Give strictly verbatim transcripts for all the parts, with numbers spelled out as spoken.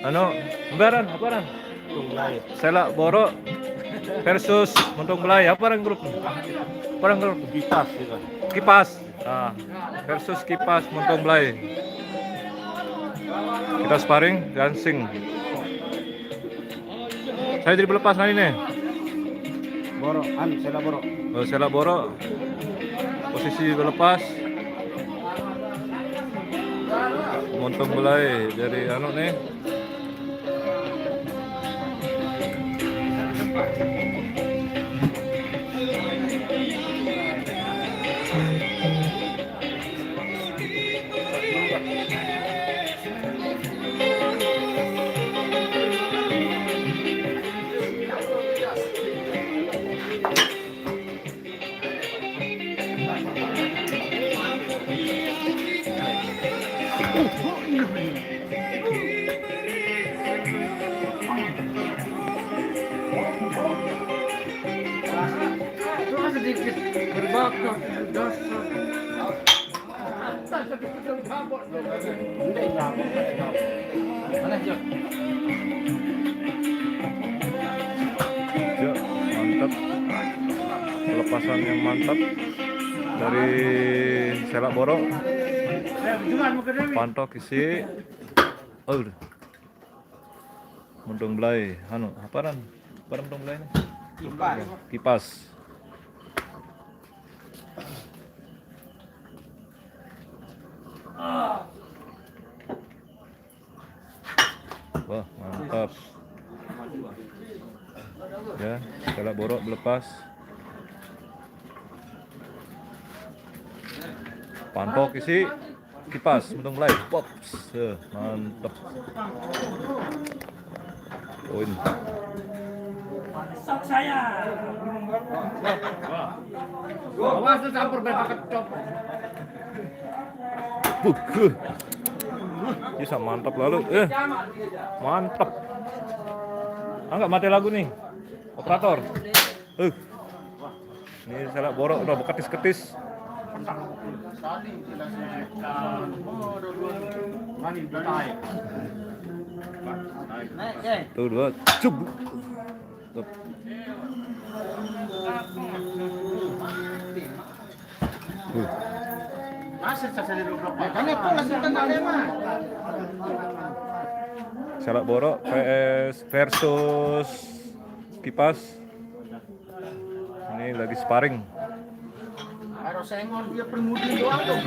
Anu, baran, apa baran? Selak Borok versus Montong Belai. Apa baran grup? Apa baran grup? Kipas, gitu. Kipas. Nah, versus Kipas Montong Belai. Kita sparring, gansing. Saya jadi pelepas nanti nih. Borok, an, Selak Borok. Oh, Selak Borok. Posisi pelepas. Montong Belai dari anu nih. Sedikit berbakar dasar. Mana, Jok? Ya, mantap. Pelepasan yang mantap dari Selak Borok. Pantok isi. Oh, udah. Mendong belai, anu, apa ran? Apa ran mendong belai ini? Kipas. Kipas. Wah, mantap. Ya, Selak Borok melepas. Pantok isi. Kipas, Mendong belai. Pops. Eh, mantep. Poin. Sok saya. Awas lu campur, biar kecop. Buh, buh. Bisa mantap lalu. Eh. Mantap. Enggak mati lagu nih. Operator. Eh. Ini Selak Borok udah beketis-ketis. Tuh dua, cub. Tuh. Masih terjadi dua belas. Makanya aku langsung kena lewat. Selak Borok P S versus Kipas. Ini lagi sparring. Harus sengon dia permudi doang tuh.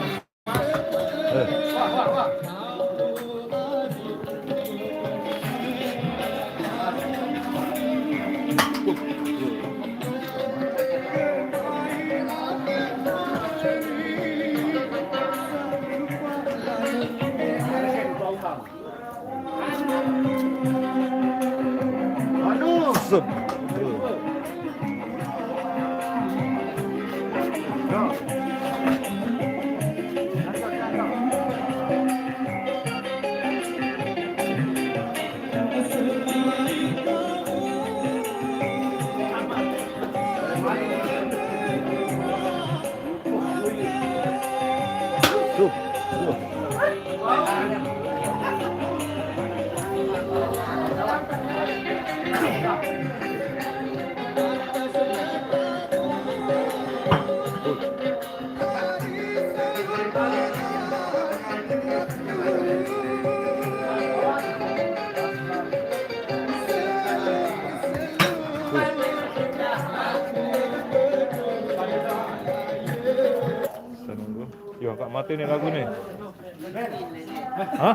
Saya nunggu. Yo, kak mati nih lagu nih. Hah?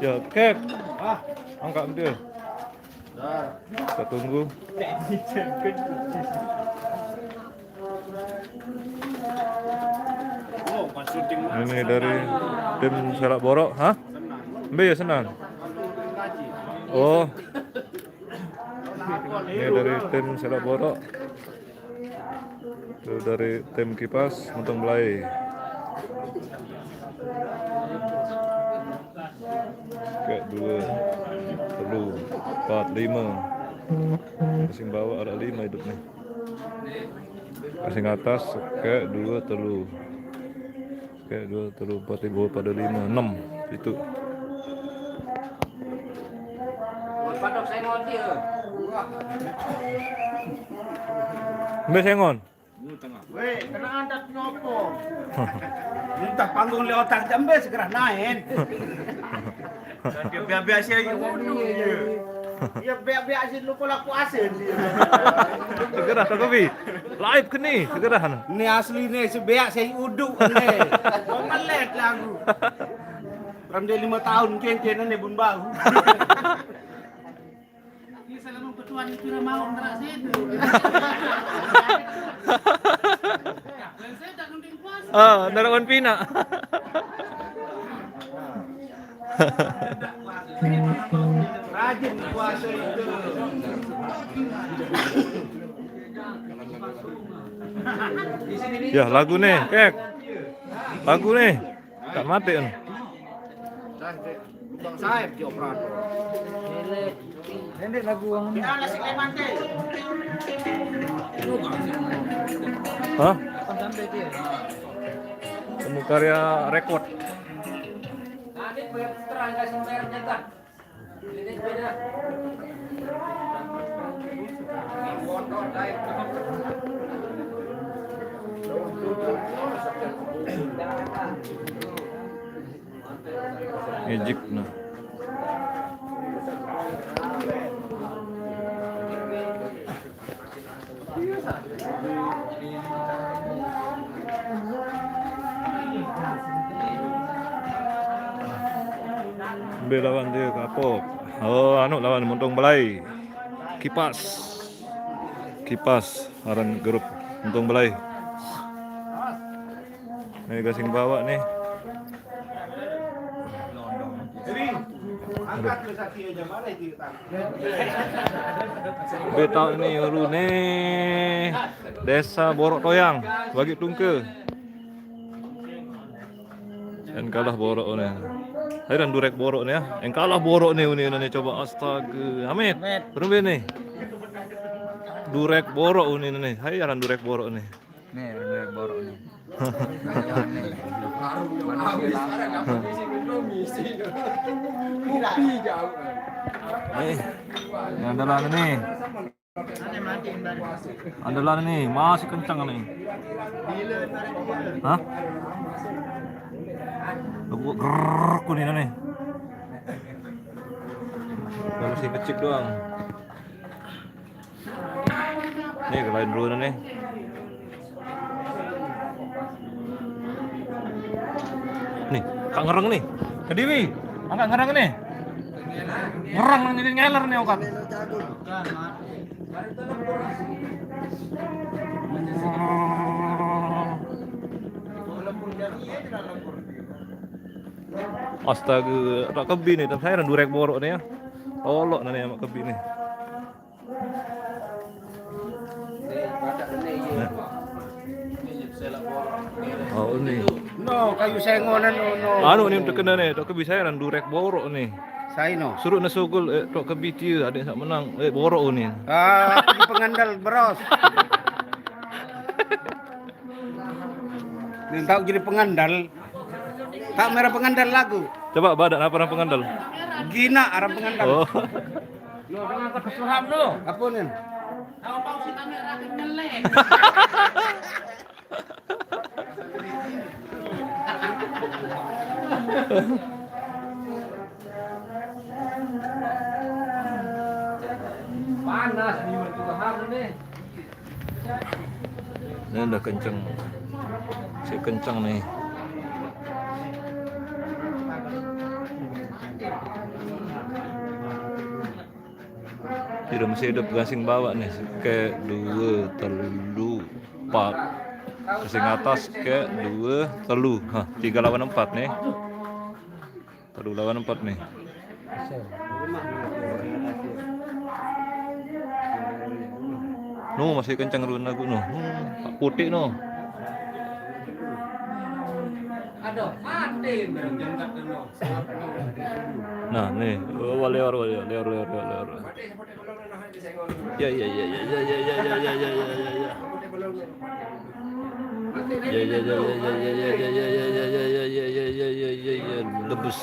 Ya, kek. Angkat dia. Kita tunggu. Ini dari tim Selak Borok, hah? Mbe ya senang. Oh. Ini dari tim Selak Borok. Itu dari tim Kipas, Montong Belai. Kayak dua, telu, empat, lima. Kasing bawah ada lima hidup nih. Kasing atas kayak dua, telu. Kayak dua, telu, empat, lima, pada lima, enam. Itu. Mbak Sengon. Weh, kena adat nyopo. Entah panggung le otak jambe segera naen. Dia biasa aja ngomong dia. Iya, biasa aja lupa laku asin dia. Segera tak kopi. Live ke ni, segera. Ni asli ni, sebeak saya uduk ni. Melet lagu. Orang dia lima tahun kenten ni bun bau. Ini saya memang petuan itu dah mau ngerak situ. Dan saya tak kena puasa. Ah, narawan pina. Rajin puasa itu. Ya, lagu nih, kek. Lagu nih. Tak mati kan? Bang Saib di operator. Pendek lagu yang ini. Hah? Temu Karya Record. Tadi terang kasih merek nyetak. Ejik nah. Ambil lawan dia kapok. Oh, anu lawan Montong Belai. Kipas. Kipas aran grup Montong Belai. Ni gasing bawa ni. Aduh. Betau ni ulu ni. Desa Borok Toyang, bagi tungke. En kalah borok ni. Hai dan durek borok ni ya. En kalah borok ni uni ni coba astaga. Amit. Amit. Rumbe ni. Durek borok uni ni. Hai aran durek borok ni. Ni durek borok ni. Ni. Ni andalan ni. Andalan ni masih kencang ni. Hah? Aku grrrr ku ni ni. Kalau si kecil doang. Ni kelain dulu ni. Ni, kak ngereng ni. Kediri, angkat ngereng ni. Ngereng ni ngeler ni okat. Astaga, tak kebi ni, tapi saya durek borok ni ya. Tolok ni amat kebi ni. Oh, ni. No, kayu sengon anu, no. Anu ni terkena ni, tak kebi saya durek borok ni. Sai no. Suruh na sugul, eh, tok kebitia, ada yang sak menang, eh, borok ni. Ah, aku di pengandal, bros. Ni tak jadi pengandal. Tak merah pengandal lagu. Coba badak apa orang pengandal? Gina orang pengandal. Oh. Lo dengan kesusahan lo. Apa ni? Tahu-tahu si kami rakyat ngelek. Panas ni, mertua ni. Ni dah kenceng. Si kenceng ni. Tidak mesti hidup gasing bawah ni. Ke dua, telu, empat. Gasing atas ke dua, telu. Ha, tiga lawan empat ni. Telu lawan empat ni. No, masih kencang run lagu no. No, tak putik no. Aduh, mati berjengkat no. Nah, ni. Oh, liur, liur, liur, liur, liur. Ya, ya, ya, ya, ya, ya, ya, ya, ya, ya, ya, ya, ya. Ya, ya, ya, ya, ya, ya, ya, ya, ya, ya, ya, ya, ya, ya, ya, ya, ya, ya, ya, lebus.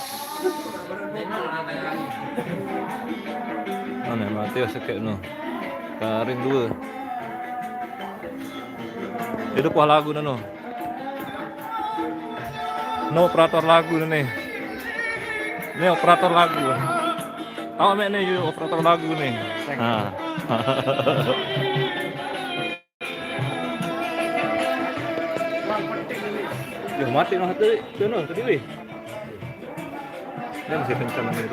Ane, mati wis sekek no. Karing dua. Itu kuah lagu nano. No operator lagu nih. Ini operator lagu. Tahu mek nih, yuk, operator lagu nih. Nah. Yo, mati no tadi, yo no tadi weh. Ini masih kencang nih.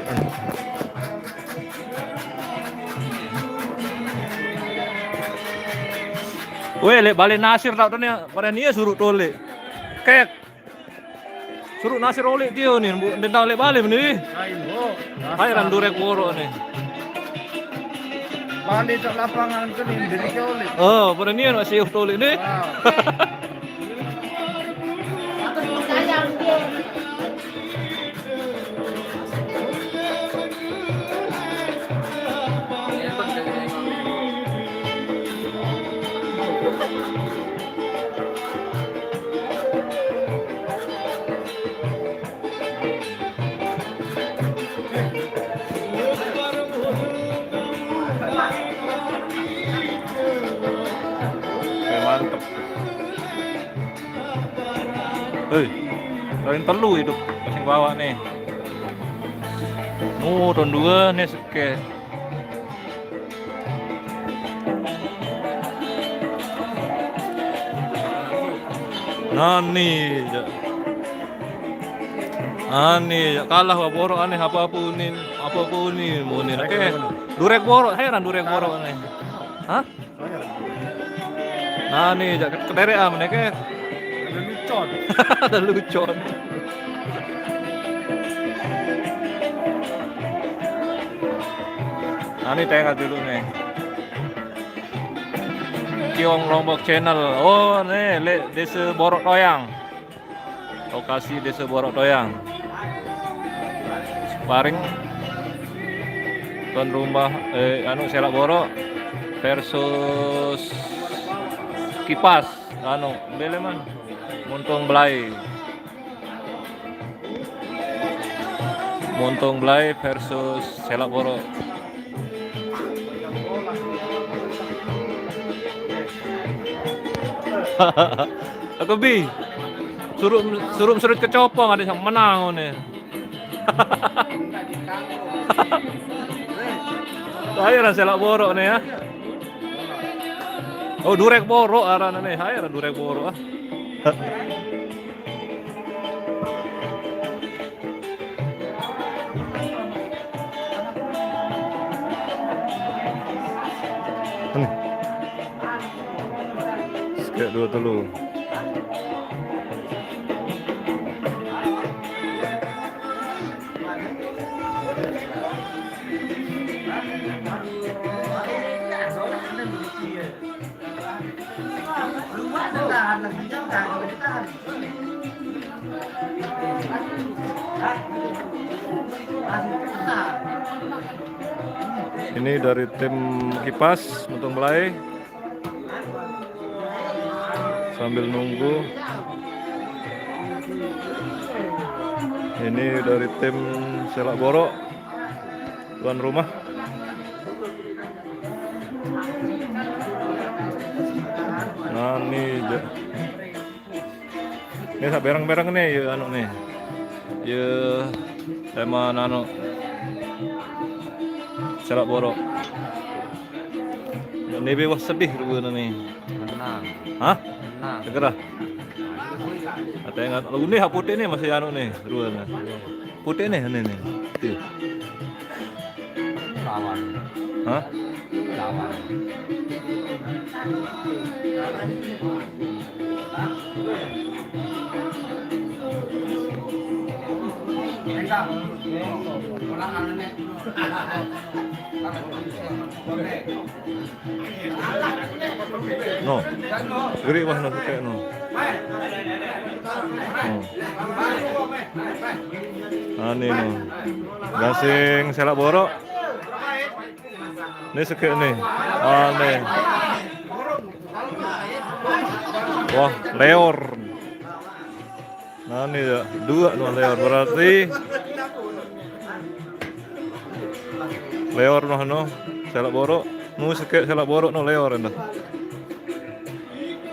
Weh, lek balik Nasir tak tahu nih, pada nia suruh tolek. Kek. Suruh Nasir oleh dia nih, bu, tentang lek balik nih. Hai, ran durek borok nih. Balik tak lapangan ke nih, dari ke oleh. Oh, pada nia nak siuh tolek nih. Ah. Oke, mantep. Hei, paling telu itu masih bawa nih. Oh, tahun dua nih seke. Nani, ja. Nani, ja, kalah wa borok ane, apa-apa unin, apa-apa unin, munin. Oke. Durek borok, heran durek borok ane. Hah? Nah, nih, ja, kederek ah, meneh ke. Ada lucon. Ada lucon. Nah, ini tengah dulu nih. Kiong Lombok Channel. Oh, nih, lek Desa Borok Toyang. Lokasi Desa Borok Toyang. Sparring tuan rumah, eh, anu, Selak Borok versus Kipas, anu, beleman. Muntung Belai. Muntung Belai versus Selak Borok. Aku bi. Suruh, suruh serut kecopong ada yang menang nih. Saya rasa Selak Borok nih ya. Oh, durek borok arana nih. Saya durek borok ah. Nih. Sekek dua telu. Ini dari tim Kipas, Muntung Belai. Sambil nunggu. Ini dari tim Selak Borok, tuan rumah. Nah, nih, ja-, ini sak bereng-bereng nih, ya, anu nih. Ya, sama nano. Selak Borok. Ini bebas sedih dua nih. Menang. Hah? Menang. Segera. Ada yang ngat-, lagu nih, putih nih masih anu nih, dua nih. Putih nih, ini nih. Tuh. Lawan. Hah? Lawan. No. Geri wah no kayak no. No. Ane no. Gasing Selak Borok. Ini sekek nih. Ane. Wah, leor. Nah, ini ya, dua no leor berarti. Leor noh no, selak borok. Nu seke selak borok no leor enda.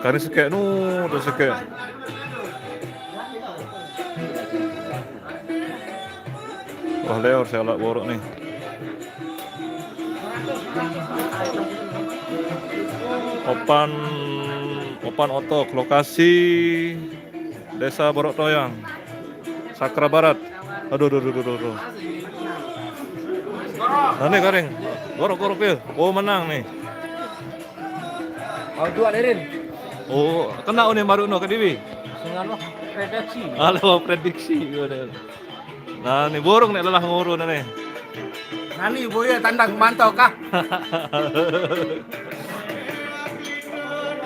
Kari seke nu tu seke. Wah, leor selak borok nih. Opan, Opan Otok, lokasi Desa Borok Toyang, Sakra Barat. Aduh, aduh, aduh, aduh, aduh. Nah, nih, Karing. Borok, borok, pil. Oh, menang nih. Oh, tuan Erin. Oh, kena unih baru no ke Dewi. Sing anu, prediksi. Halo, prediksi. Nah, nih burung nih lelah ngurun nih. Nani boya tandang mantau kah?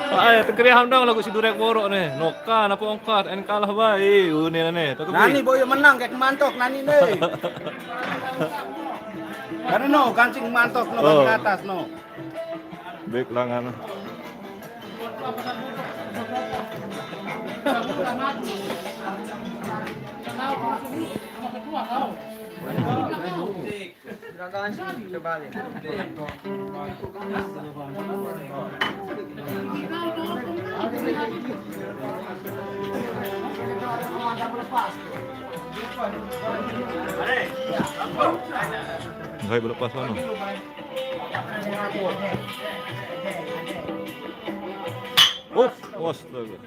Ay, tengkeriaham dong lagu si Durek Borok nih. Noka napa ongkat en kalah bae. Une nih. Nani boya menang kek mantok nani nih. Karena no gancing mantok no. Oh. Ke atas no. Baik langan. Enggak, belum pas mana. Up, astaga.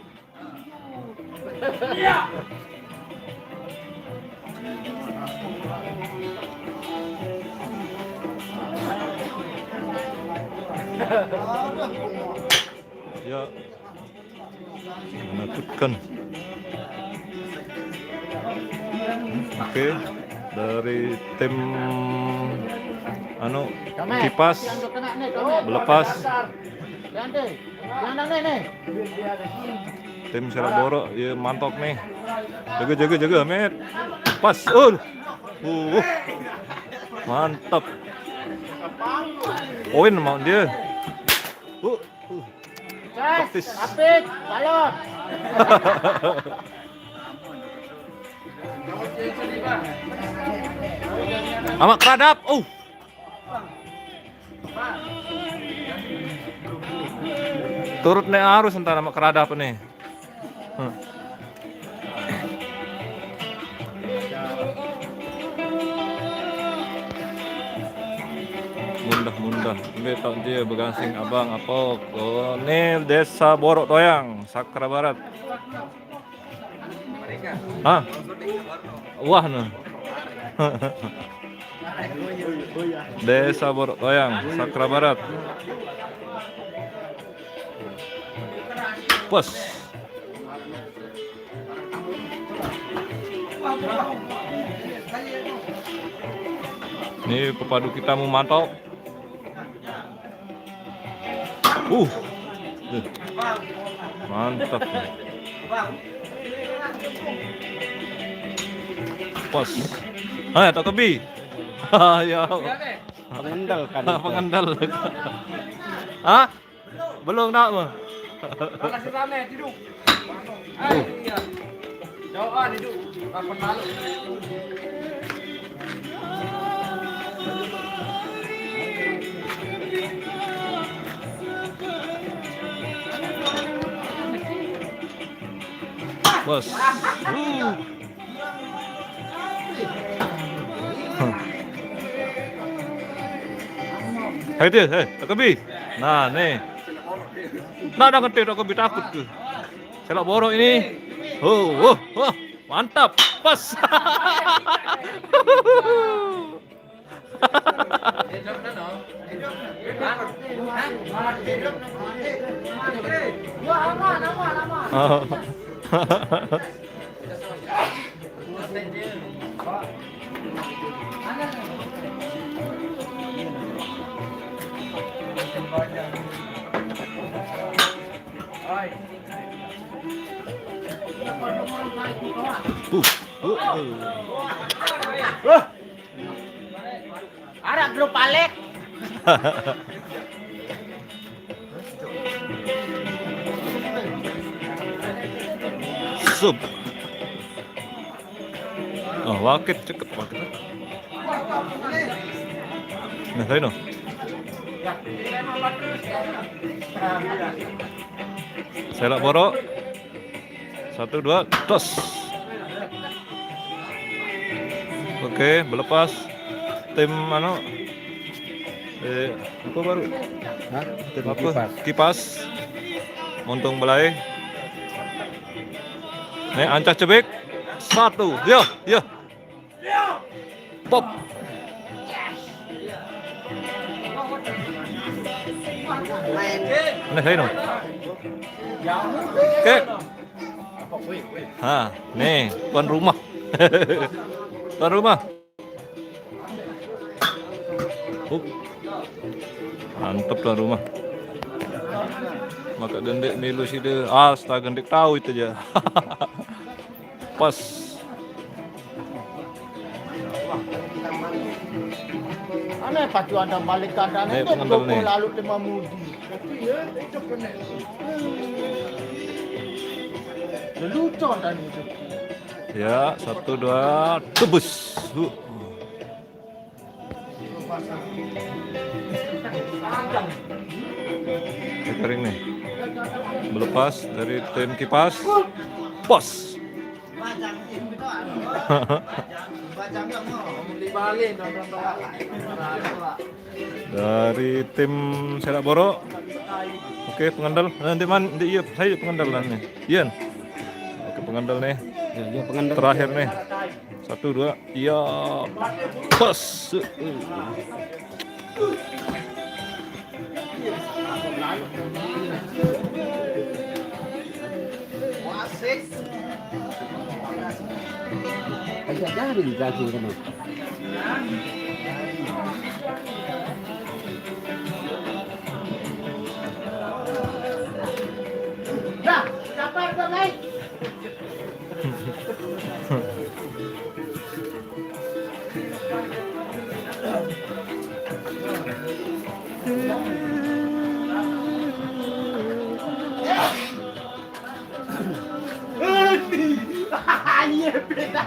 Ya. Menakutkan. Oke, dari tim anu Kipas melepas. Tim Selak Borok, ya, mantok nih. Jaga, jaga, jaga, Met. Pas. Uh. Uh. Mantap. Poin mau dia. Uh. Uh. Apik, balon. Amak Keradap. Uh. Turut nek arus entar sama Keradap nih. Hmm. Mundah-mundah. Ini tak dia begansing abang apa? Oh, ini Desa Borok Toyang, Sakra Barat. Hah? Wah, nah. Desa Borok Toyang, Sakra Barat. Pos. Ini pepadu kita mau mantau. Uh. Eh. Mantap. Pas. Hai, tak kebi. Ya. Pengendal kan. Pengendal. Hah? Belum nak mah. Makasih rame, tidur. Hai, iya. Jauhan hidup. Kapan malu? Bos. Uh. Hai dia, hai, tak kebi. Nah, nih. Nah, dah ngerti, tak kebi takut tuh. Selak borok ini. Oh, oh, oh, mantap. Pas. Oh. Uh, uh, uh. Arak grup Alek. Sup. Oh, wakit ceket wakit. Nah, saya noh. Selak borok. Satu, dua, tos. Oke, melepas. Tim anu, eh, apa baru? Hah? Tim apa? Kipas. Kipas. Montung belai. Nih, ancah cebik. Satu. Ya, ya. Pop. Nih, saya noh. Oke. Ha, nih, tuan rumah. Tuan rumah. Hup. Mantep tuan rumah. Maka gendik milu sida. Astaga, gendik tahu itu aja. Pas. Aneh, pacu ada balik kandang. Nih, itu pengendal nih. Lalu lima mudi. Lelucon tadi itu. Ya, satu, dua, tebus. Huh. Ini kering nih. Melepas dari tim Kipas. Pos. Dari tim Selak Borok. Oke, pengendal. Nanti man, nanti iya, saya pengendal lah nih. Ian. Oke, pengendal nih. Ya, ya, pengendal. Terakhir nih. Satu, dua, iya. Pas. Ajarin jago sama. Dah, dapat kau naik. Iya, beda.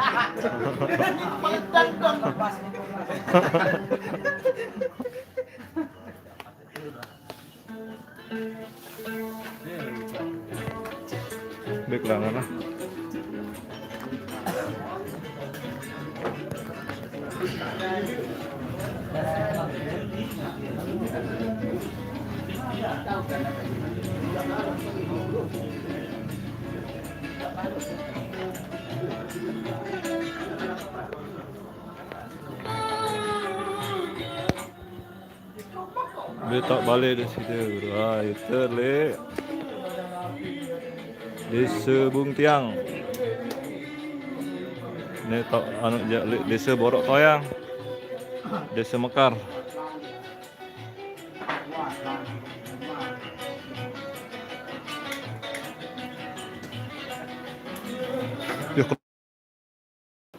Meledak dong. Baiklah, ngana. Dia tak balik di situ. Ah, itu lek Desa Bung Tiang. Ni tak anu je, lek Desa Borok Toyang. Desa Mekar.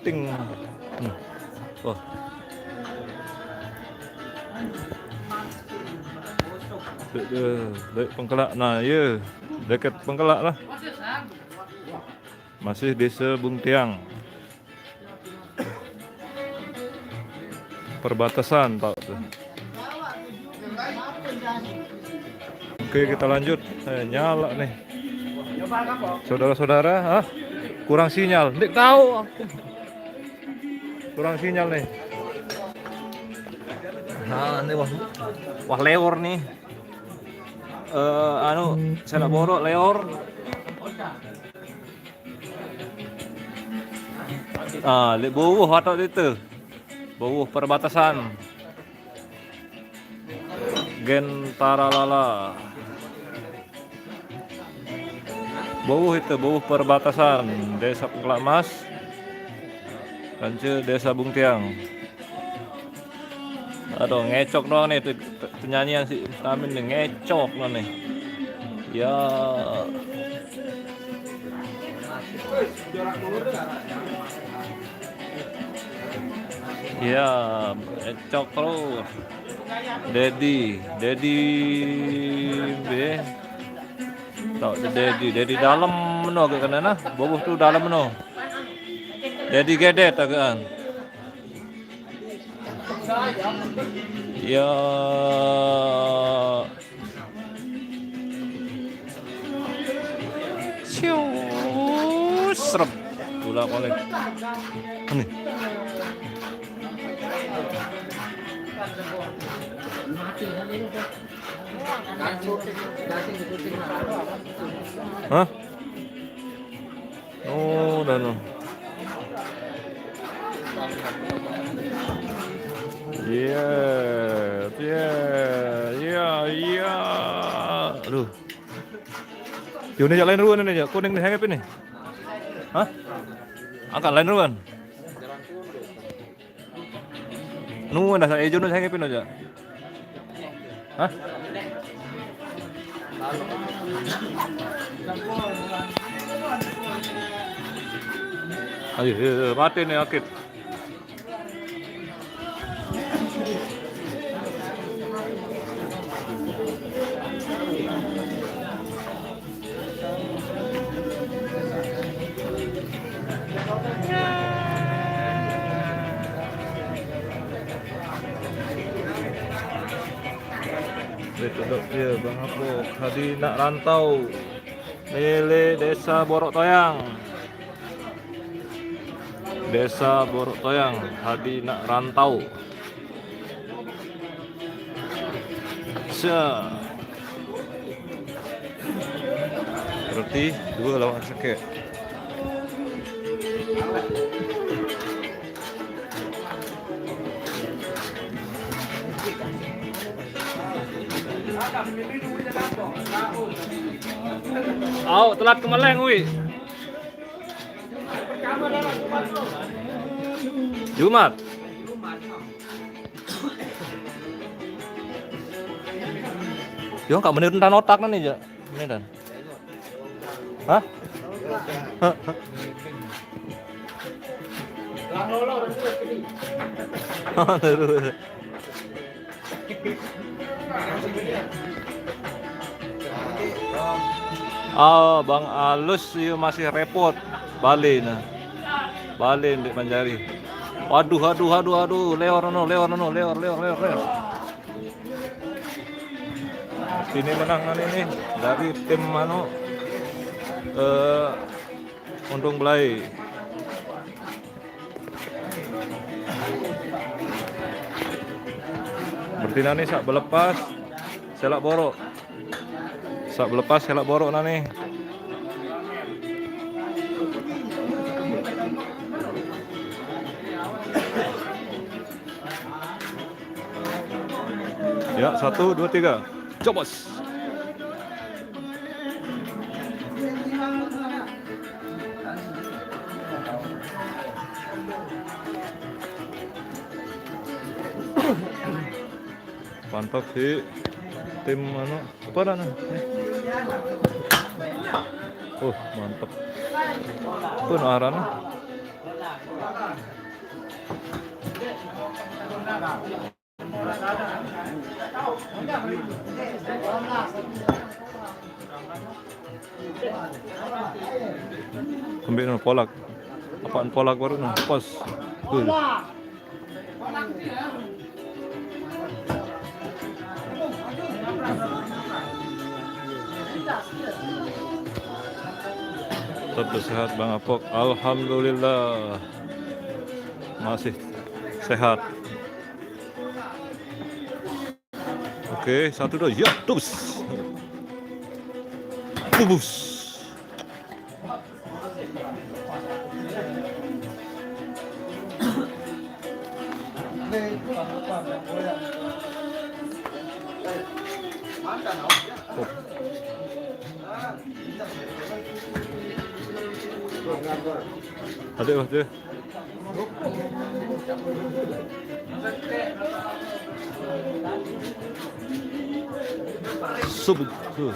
Ting. Hmm. Wah. Dek, dek, dek pengkelak nah, ya. Dekat pengkelak lah. Masih Desa Bung Tiang. Perbatasan, Pak, tuh. Oke, kita lanjut. Eh, nyala nih. Saudara-saudara, ah, kurang sinyal. Ndik tahu aku. Kurang sinyal nih. Nah, ini wah, wah leor nih. Eh, anu, Selak Borok leor. Ah, lek bawah atok itu. Bawah perbatasan. Gen Taralala. Bawah itu, bawah perbatasan Desa Pengkelak Mas. Kance Desa Bung Tiang. Aduh, ngecok doang nih, tuh, penyanyian si Stamin nih, ngecok doang nih. Ya. Ya, ngecok terus. Dedi, Dedi B. Tau Dedi, Dedi dalam meno agak kena nah. Boboh tu dalam meno. Dedi gedet agak kan. Ya. Siu, serem. Bola balik. Ini. Hah? Oh, dah no. Iya, iya, iya, iya. Aduh. Yo, ini jak lain ruan ini, jak. Kuning nih, hang apa nih? Hah? Angkat lain ruan. Nu dah saya ijo nu saya ngepin aja. Hah? Ayo, ayo, ayo, mati nih akit. Wis, duduk dia, Bang Apok. Hadi nak rantau. Milik Desa Borok Toyang. Desa Borok Toyang, Hadi nak rantau. Sa. Berarti dua lawan seket. Au, telat kemeleng, ui. Jumat. Yo, kak menir tentang otak nih, ja. Ini dan. Hah? Terus. Ah, Bang Alus, iya masih repot. Bali nah. Bali ndik manjari. Waduh, aduh, aduh, aduh, leor no, leor no, leor, leor, leor, leor. Ini menang kan ini dari tim anu, eh, Untung Belai. Berarti nani sak belepas, selak borok. Sak belepas, selak borok nani. Ya, satu, dua, tiga. Cobos. Mantap sih tim anu, apa namanya? Oh, mantap. Pun arana. Ambil no, polak. Apaan polak baru no? Pos. Tuh. Tetap sehat Bang Apok. Alhamdulillah. Masih sehat. Oke, satu dua. Ya, tubus. Tubus. Oh. Ada, Mas, ya. Subuh. Tuh.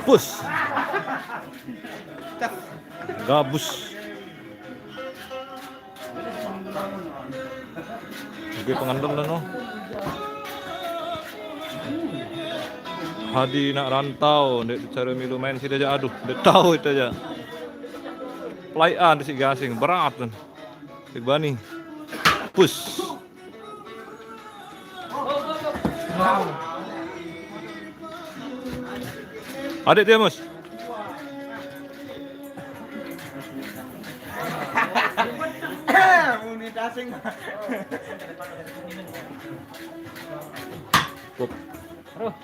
Pus. Gabus. Oke, pengendel lah, no. Hadi nak rantau, dek cara milu main sida aja, aduh, dek tahu itu aja. Pelai an si gasing, berat kan. Dek bani. Pus. Adik dia, Mus. Muni dasing. Kop. Aduh.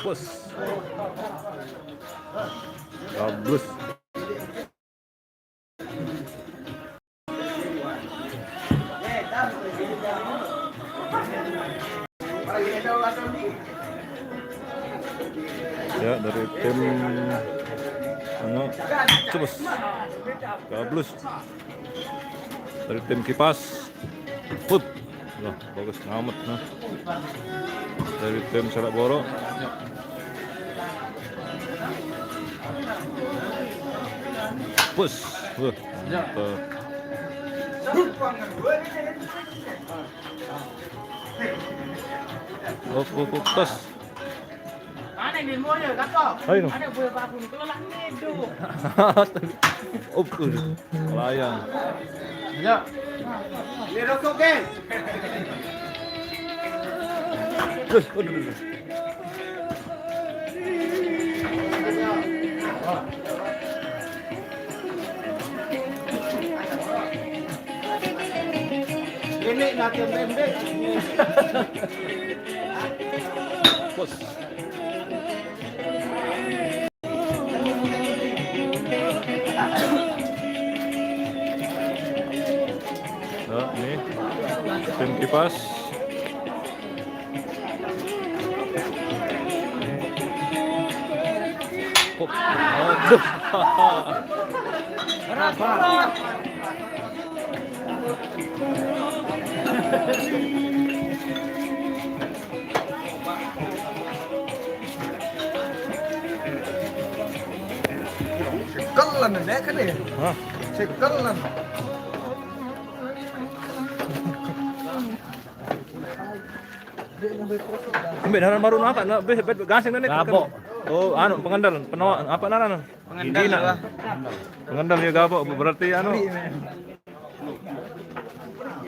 Bos. Bagus. Ya, dari tim anu, cebus. Gablus. Dari tim Kipas. Put. Nah, bagus ngamet, nah. Dari tim Selak Borok. Pus. Wah. Mantap. Up, up, up, tes. Ayo. Up, up. Layang. Ya. Ini rokok, geng. Terus, aduh, aduh, aduh. Ini latihan bembek. Bos. Nah, ini tim Kipas. Kok, aduh. Sekelan deh kan ya? Hah? Sekelan. Ambil daran baru nak, nak, be, be, gasing ni. Gabok. Oh, anu, pengendal, penawa, apa ngaran? Pengendal. Pengendal ya gabok, berarti anu.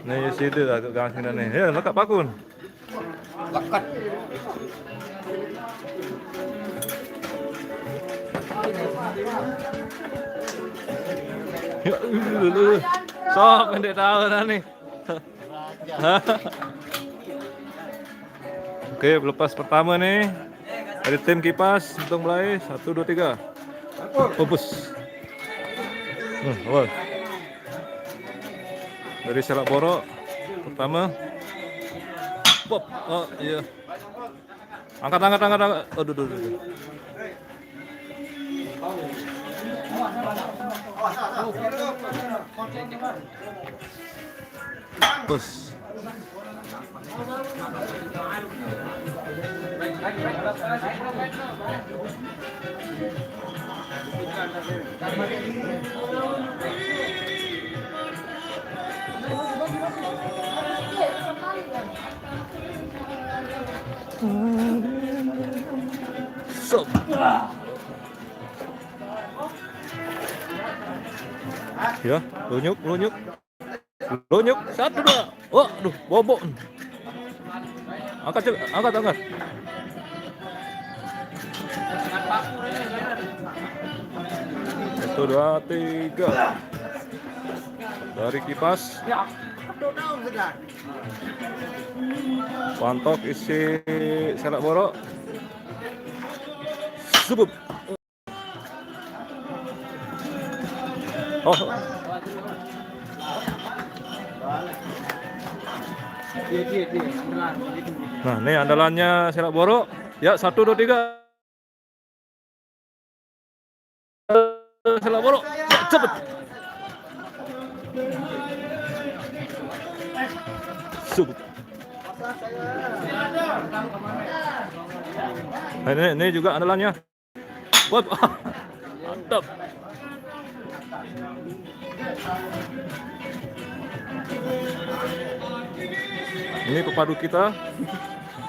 Ni, ya, situ lah, gasing ni. Ya, lekat pakun. Lekat. Ya, lu, lu. Sok, pendek tahu dah ni. Oke, lepas pertama nih. Dari tim Kipas, untung mulai. Satu, dua, tiga. Pupus. Hmm, awal. Dari Selak Borok. Pertama. Pop. Oh, iya. Angkat, angkat, angkat, angkat. Aduh, aduh, aduh, aduh. Bos. Sok. Ya, lunyuk, lunyuk. Lunyuk, satu, dua. Waduh, bobok. Angkat, Cek, angkat, angkat. Satu, dua, tiga. Dari Kipas. Pantok isi Selak Borok. Subup. Oh. Nah, ini andalannya Selak Borok. Ya, satu, dua, tiga. Selak Borok. Cepet. Sup. Ini, ini juga andalannya. Wah, mantap. Ini pepadu kita.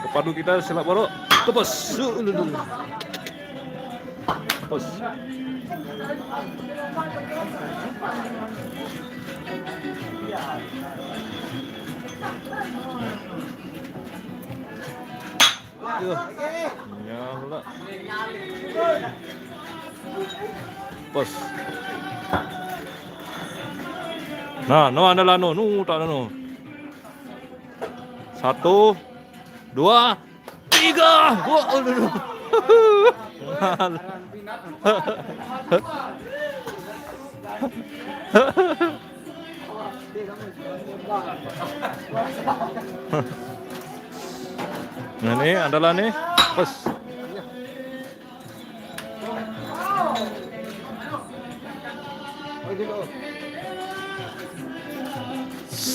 Pepadu kita Selak Borok. Tepus. Tepus. Aduh. Ya, pula. Pos. Nah, no andalan no, no tak ada no. Satu, dua, tiga. Wah, aduh, aduh. Nah, ini andalan nih. Pos.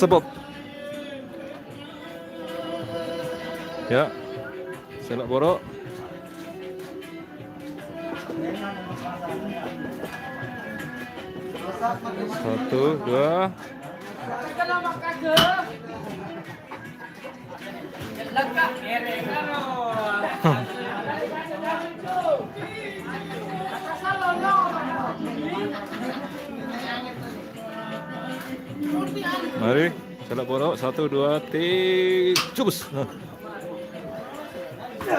Sebab. Ya. Selak Borok. Satu, dua. Mari, Selak Borok. Satu, dua, tiga. Cubus. Nah.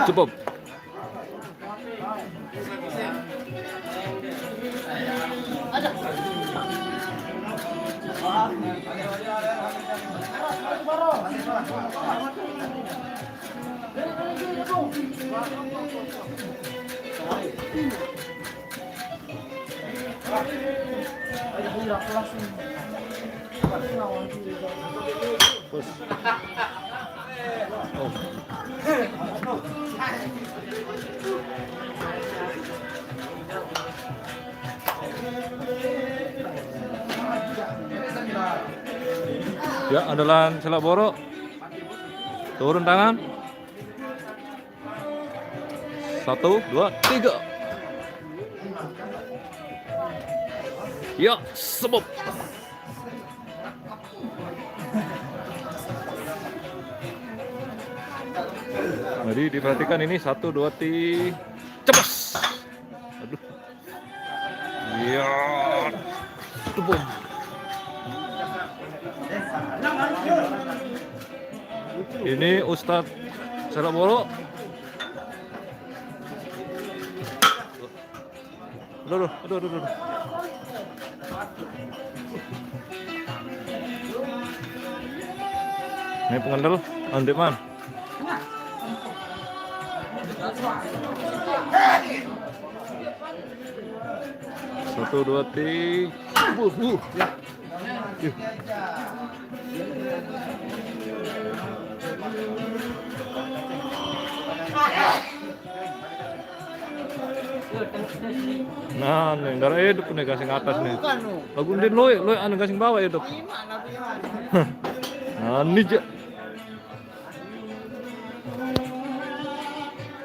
Cukup. Bos. Oh. Ya, andalan Selak Borok. Turun tangan. Satu, dua, tiga. Ya, sebut. Jadi diperhatikan ini, satu, dua, tiga. Cepos. Aduh. Iya. Tepung. Ini Ustadz Selak Borok. Aduh, aduh, aduh, aduh, aduh. Ini pengendal, Andik Man. Satu, dua, tiga. Buh, buh. Yuh. Nah, nih, nggak ada hidup nih, gasing atas nih. Bukan, no. Lagu ndin loi, loi anu gasing bawah hidup. Nah, ini je.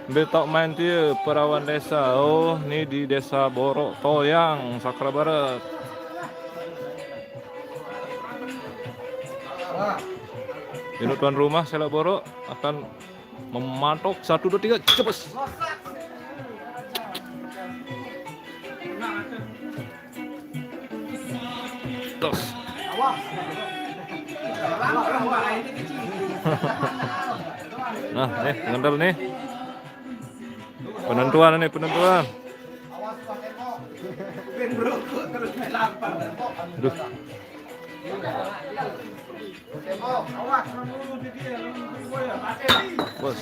Betok main dia perawan desa. Oh, ini di Desa Borok Toyang, Sakra Barat. Ini tuan rumah Selak Borok akan mematok, satu, dua, tiga, cepos. Tos. Nah, nih, pengendal nih. Penentuan nih, penentuan. Duh. Bos.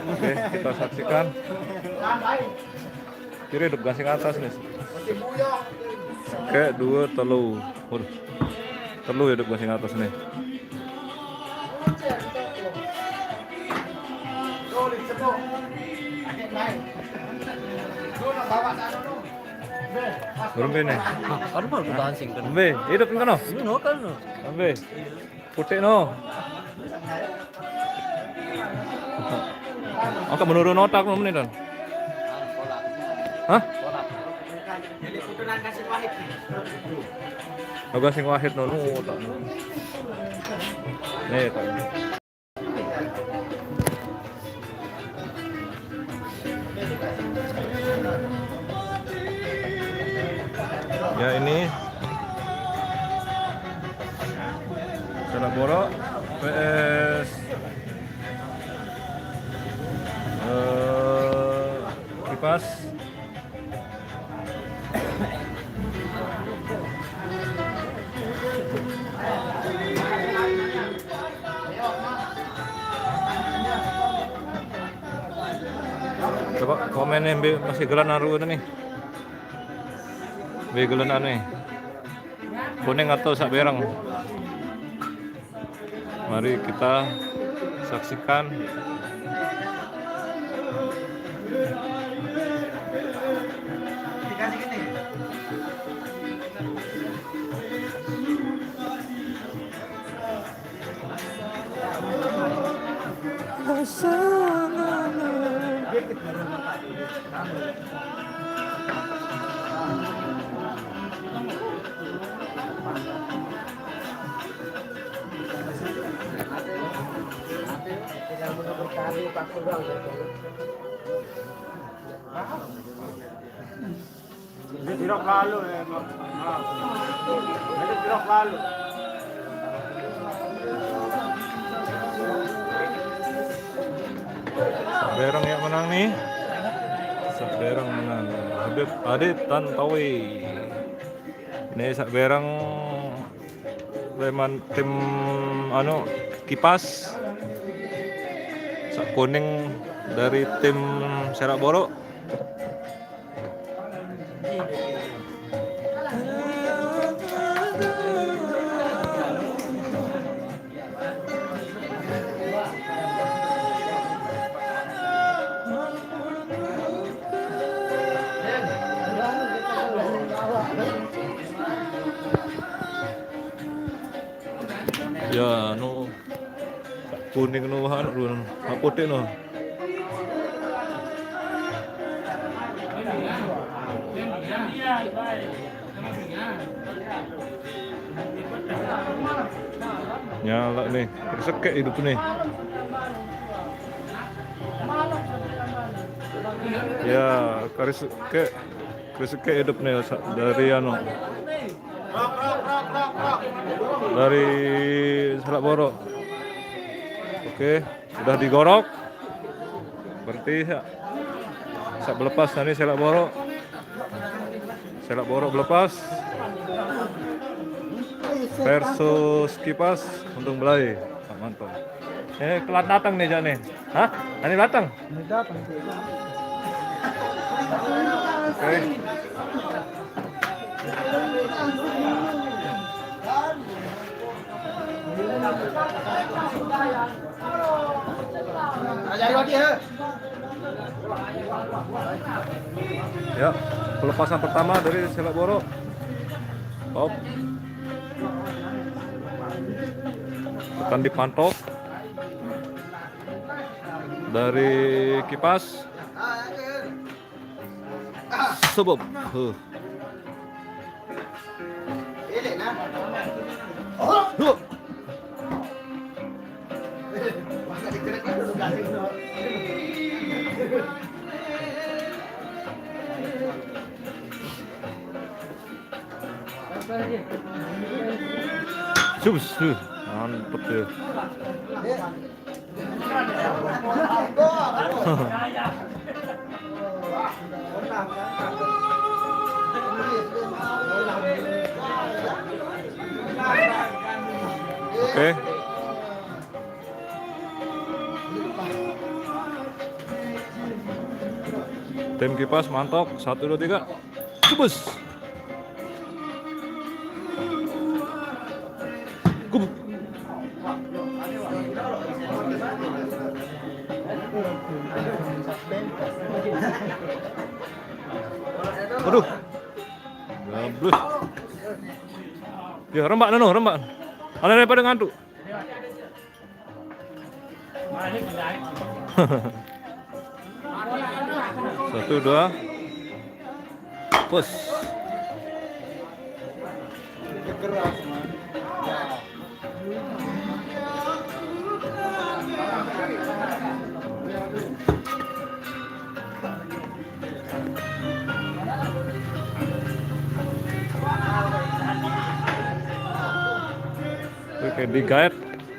Oke, kita saksikan. Kiri hidup gasing atas nih. Kayak dua, telu. Waduh. Telu hidup gasing atas nih. Belum ini. Kan baru tahan sing kan. Be, hidup kan no? Ini no kan no. Be. Putih no. Angkat menurun otak no ini dan. Hah? Agak sing wahid no, no otak. Nih, tak. Ya, ini Selak Borok P S eh, Kipas. Coba komen nih, Mbe, masih gelan aru nih. Mbe gelan anu nih. Kuning atau sak bereng? Mari kita saksikan. Ini tirok lalu ya, Mak. Ini tirok lalu. Bereng yang menang nih. Sak Bereng menang. Habib Adit Tantowi. Ini sak Bereng preman tim anu Kipas. Sak kuning dari tim Selak Borok. Ya, no. Kuning no, anu, no. Apa putih no? Nyala nih, resek kayak hidup nih. Ya, karis kayak, karis kayak hidup nih sa- dari anu. Dari Selak Borok. Oke, udah digorok. Berarti sa- sak belepas tadi Selak Borok. Selak Borok belepas. Versus Kipas untung belai. Pak Manto. Eh, telat datang nih, Jak nih. Hah? Ani datang? Ini datang. Oke. Ya, pelepasan pertama dari Selak Borok. Top. Akan dipantok dari Kipas. Sebab. Huh. Huh. Sus, sus. Mantep ya. Oke. Tim Kipas mantok, satu, dua, tiga. Cebus. Gubuk. Aduh. Gablus. Ya, rembak nanu, rembak. Ada daripada ngantuk. Satu, dua. Pus. Oke, digait,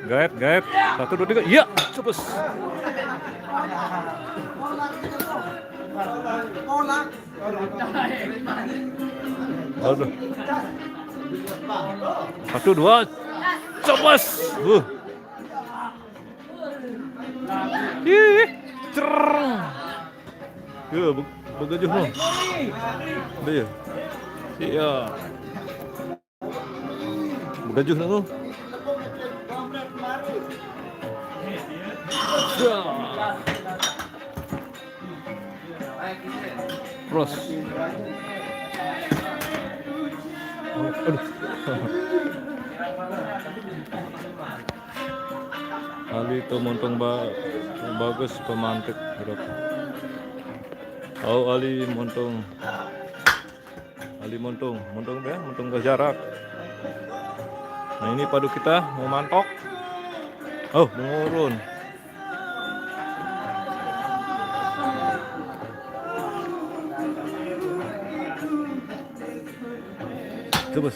gait, gait. Satu, dua, tiga. Iya, cepus. Aduh. Satu, dua. Cepus. Uh. Ih, cereng. Ya, be- begajuh no. Dia. Iya. Begajuh no. Ya. Cross. Aduh. Ali to montong ba- bagus pemantik berapa? Oh, Ali montong. Ali montong, montong ya, montong ke jarak. Nah, ini padu kita mau mantok. Oh, menurun. Terus.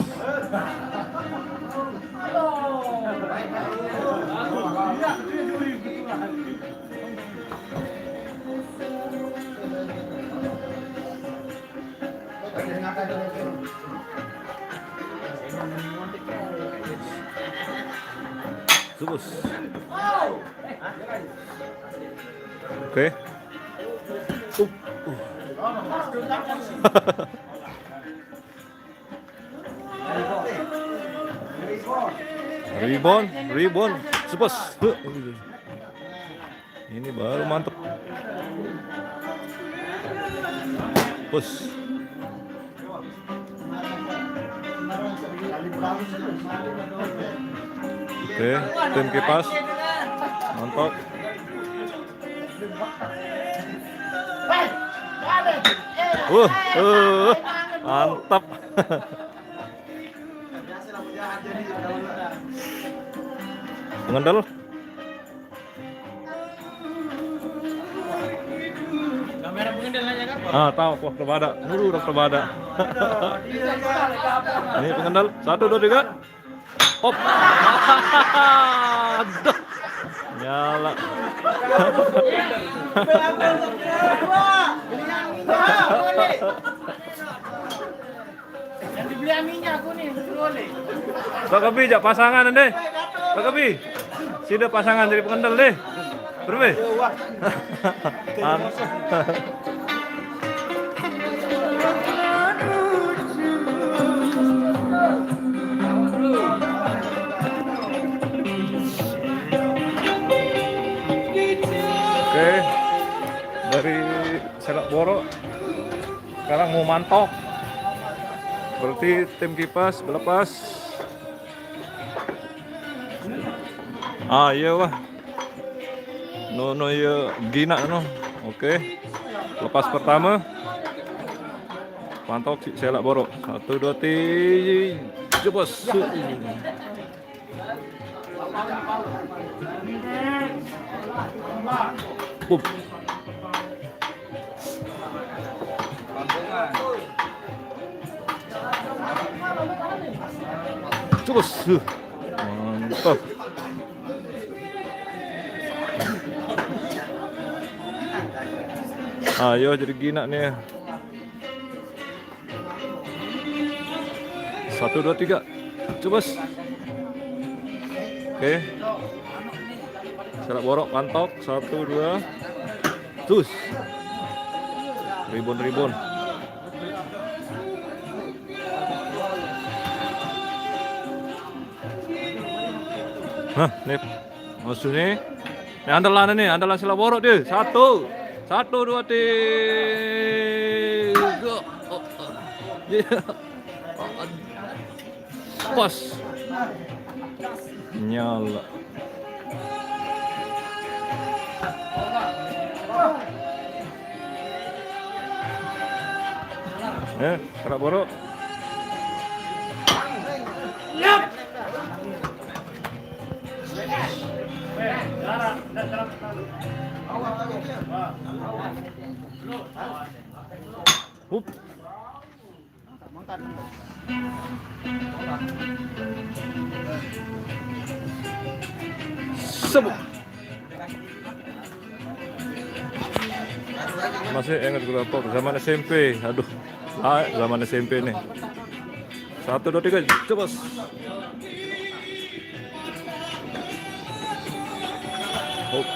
Terus. Oke. Uh, uh. Rebound, rebound. Cepos. Huh. Ini baru mantep. Pus. Oke, tim kipas. Mantap. Uh, uh, mantap. Pengendal. Ah, tahu, wah, kebada. Nuru udah kebada. Ini pengendal. Satu, dua, tiga. Hop. Aduh. Nyala. Yang dibeli aminya aku nih, betul boleh. Pak Kebi, jak pasangan deh. Pak Kebi, sida pasangan jadi pengendal deh. Berapa? An- Oke, dari Selak Borok. Sekarang mau mantok. Berarti tim kipas melepas. Ah, iya, wah. No, no, iya, gina, no. Oke. Lepas pertama. Mantok si Selak Borok. Satu, dua, tiga. Jebos. Up. Terus. Mantap. Ayo, jadi gina nih. Satu, dua, tiga. Cubus. Oke. Selak Borok, pantok. Satu, dua. Cus. Ribun, ribun. Nah, nih. Maksudnya, ini andalan ini, andalan Selak Borok dia. Satu. Satu, dua, tiga. Oh, oh. Iya. Pas. Nyala. Eh, kerak borok. Hup. Sebut. Masih ingat gua apa? Zaman S M P. Aduh. Ah, zaman S M P nih. Satu, dua, tiga, coba. Oh.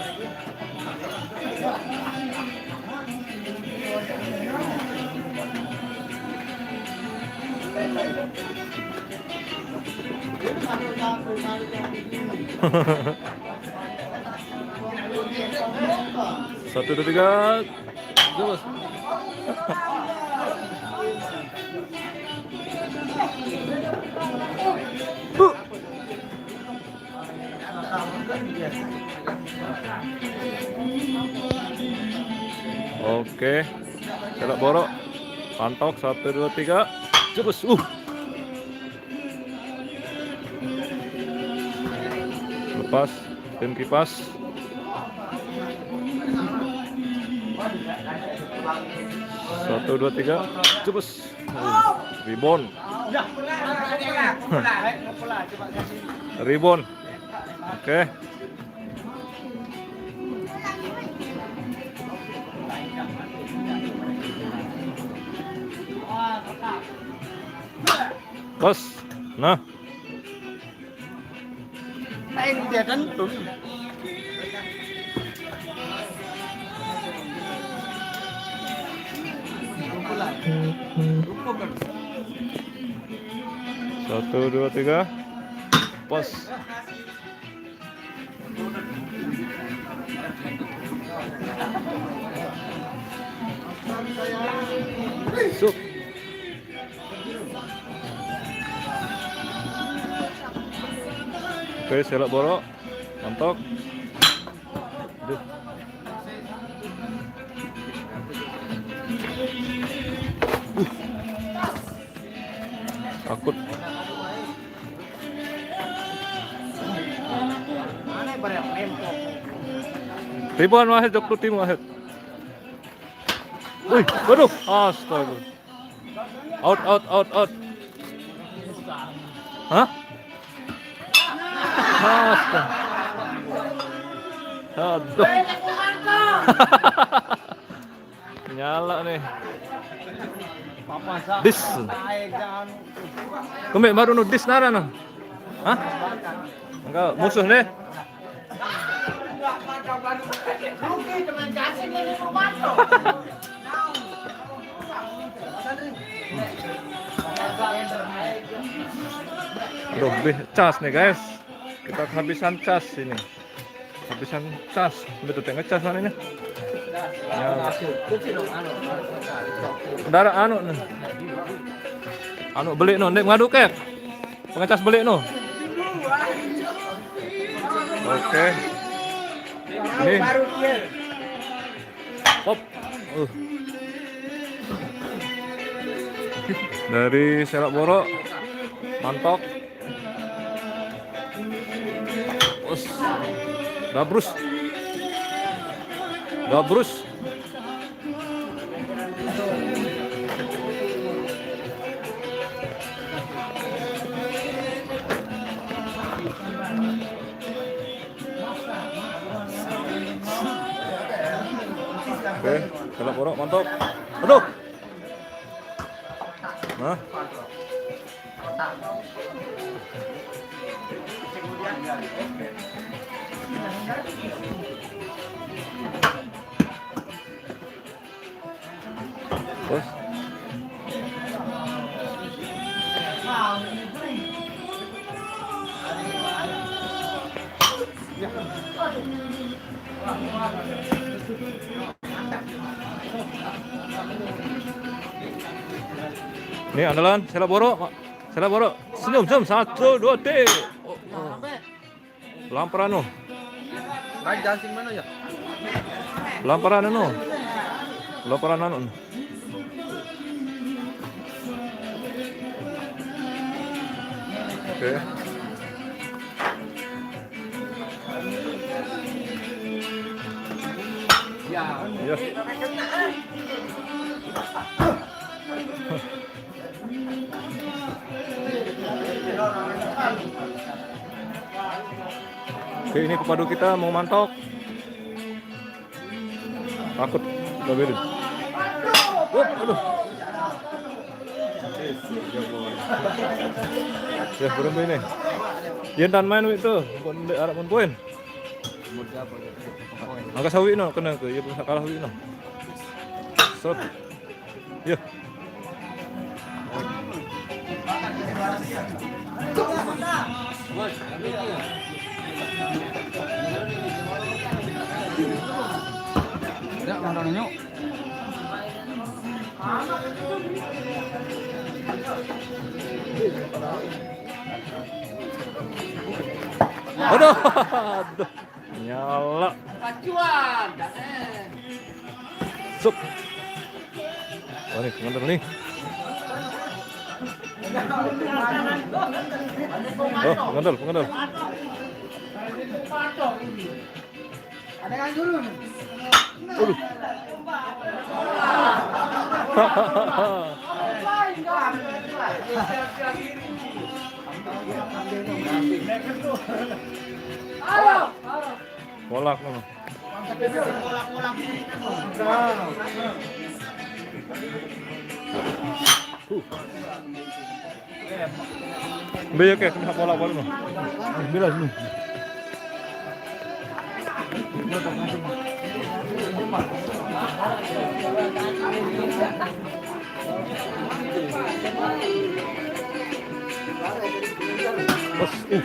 Satu, dua, tiga. Terus. Oke. Selak borok. Pantok, satu, dua, tiga. Terus. Uh. Lepas. Tim kipas. Satu, dua, tiga. Terus. Uh, rebound. Rebound. Oke. Pas. Nah. Main dia tentu. Satu, dua, tiga. Pas. Sup. Oke, selak borok. Mantap. Duh. Uh. Takut. Ribuan Wahid, jok tu tim Wahid. Wih, waduh, astaga. Out, out, out, out. Hah? Astaga. Aduh. Nyala nih. Dis. Kembe baru nu dis nara no. Hah? Enggak, musuh nih. Aduh, lebih cas nih, guys. Kita kehabisan cas ini. Habisan cas. Betul tengah cas mana ini? Ya. Darah anu nih. Anu beli no, nih ngadu kek. Pengecas beli no. Oke. Ini. Hop. Uh. Dari Selak Borok. Mantap. Us. Gabrus. Gabrus. Oke, Selak Borok mantap. Aduh. Nah. Terus. Nih, andalan, selak borok. Selak borok. Senyum, senyum. Satu, dua, tiga. Oh, oh. Lampar anu. Raja sing mana ya? Lampar anu. Lampar anu. Oke. Ya. Yes. Oke, ini pepadu kita mau mantok. Takut, gak beri. Wop, aduh. Ya, berhenti ini. Dia dan main itu, pun arah pun poin. Angkat sawi no, kena ke, ya, kalah sawi no. Sot. Ya. Tidak, mana nanya? Aduh, aduh. Nyala. Pacuan. Sup. Oh, nih, pengendal nih. Oh, pengendal, pengendal. Ada yang turun. Aduh. Kolak no. Huh. Ambil ya, Kek, kena kolak baru no. Ambil lah dulu. Bos, uh.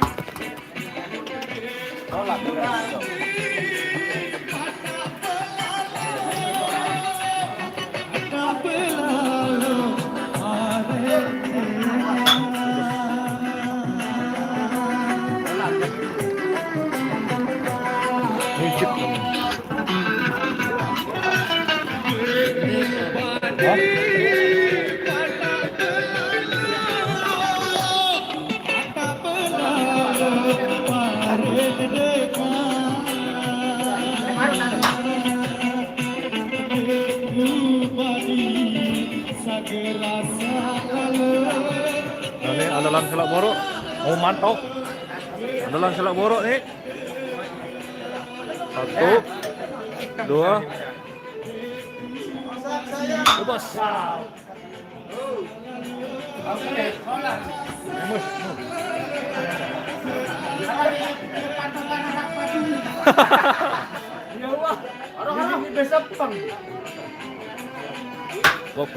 Nah, ini andalan selak borok. Oh, mantap. Andalan selak borok nih. Satu, dua. Bebas. Ya Allah. Ini besok pang. Bob.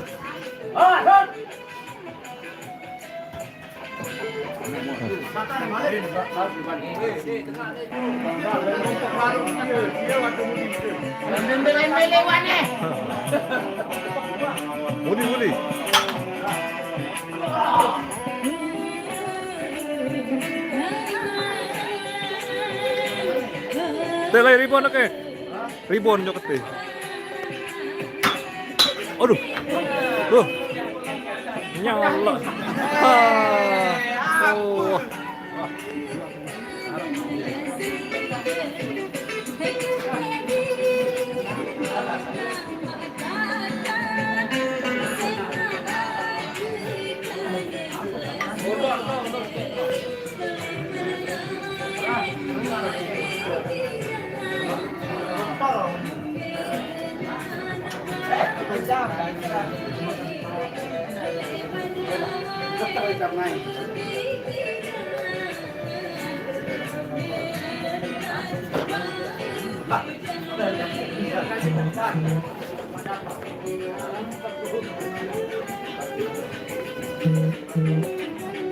Muli, muli. Teh, lai ribon, oke. Ribon nyokot deh. Aduh. Tuh. Nyala. Ah. Oh.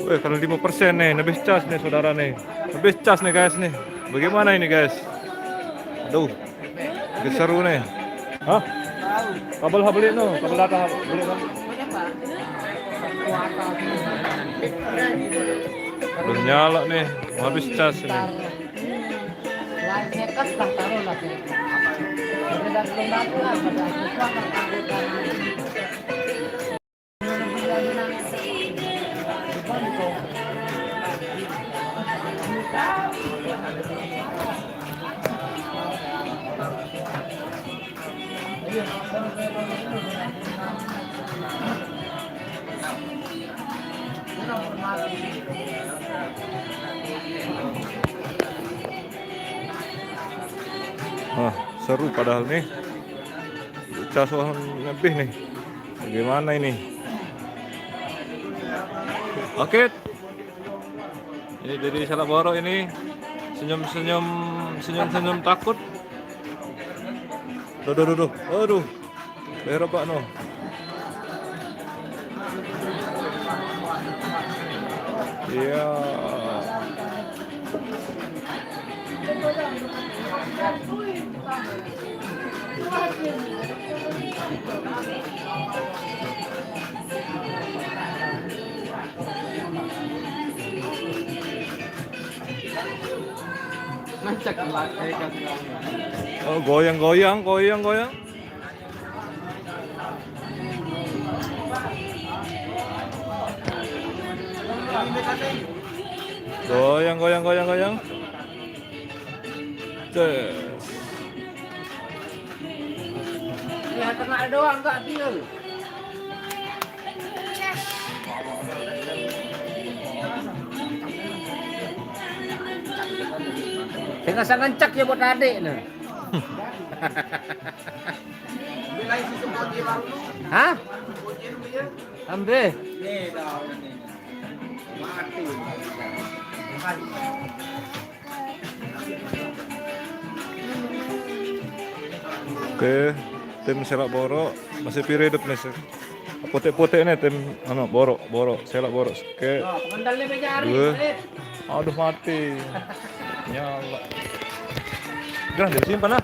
Weh, kalau lima persen nih, lebih cas nih, saudara nih. Lebih cas nih, guys, nih. Bagaimana ini, guys? Aduh, seru nih. Hah? Kabel ha beli no, kabel data ha beli no. Belum nyala nih, habis cas ini. Wah, seru padahal nih. Cas wah lebih nih. Bagaimana ini? Oke. Ini dari Selak Borok ini senyum-senyum, senyum-senyum takut. Duh, duh, duh, duh. Aduh. Berak, Pak, no. Iya. Oh, goyang-goyang, goyang-goyang. Goyang, goyang, goyang, goyang. Ces. Ya, tengah doang, enggak, Bil. Tengah sangat cak ya buat adik nih. Hah? Ambil. Oke, tim Selak Borok masih pire hidup nih, sih. Putih-putih nih tim anu Borok, Borok, Selak Borok. Oke. Dua. Aduh, mati. Nyala. Gerah, disimpan lah.